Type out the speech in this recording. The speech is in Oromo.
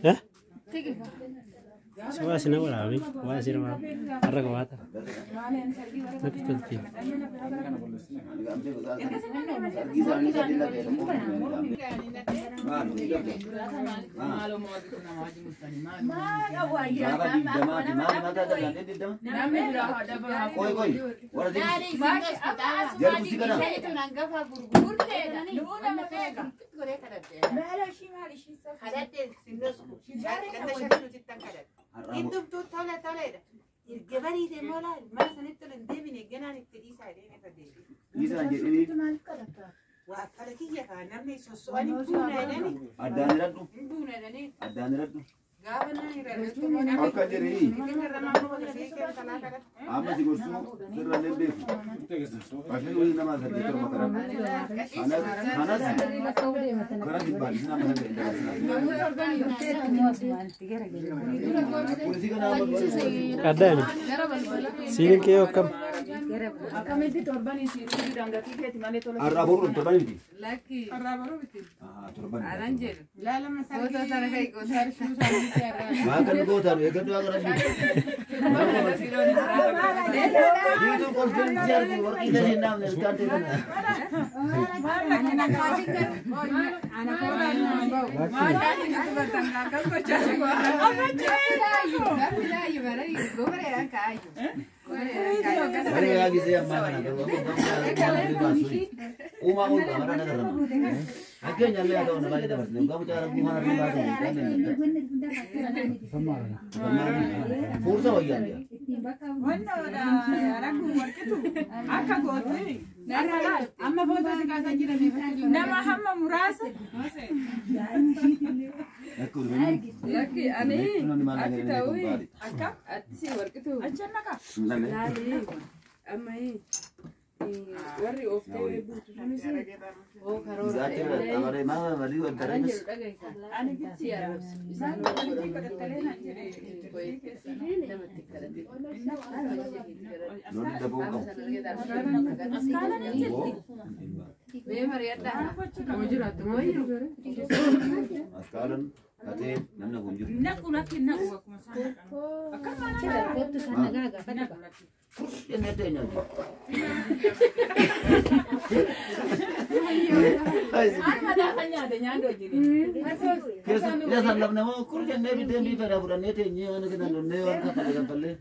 Eh? Suwa sina waraabee waa sirba har'a qabaata. Natti tolti. Addaan siiniin kee akkam? Akkamitti torbanii siinii dangatii keeti malee tola. Har'a boru torbanii miti. Lakki. Har'a boru miti. Torbanii. Anan jedhu. Laalama sargii. Goota sana kai goota harshuu isaanii har'a. Waa kan gootaan eeggadhu akka rabbi. Diituu kolfeen si argu warqii ishee naamne ilkaan ta'e kana. Bari yaa gisee ammaa kana garuu uumaa ol qaba mana garama. Fakkeenya illee haa ta'u na baay'ee dabarsine dhugaa mucaa rakkoo mana irraa baatan kan hin Fuursa wayyaan jira. Akka gootu amma footoo si kaasaa jiranii nama hamma muraasa. Lakki ani akki ta'u atti si warqitu. Amma warri ooftee buutu sunis oo karoora si arrabsu isaan namatti kadhate. Mee mari'adhaa moo jiraattu moo jiru? Askaalan katee namni kun jiru. Naqu lakki naqu akkuma isaan naqan. Keessa lafna moo kurjannee biddeen biifadhaa fudhannee teenyee waan kana lonnee waan kaffale kaffallee.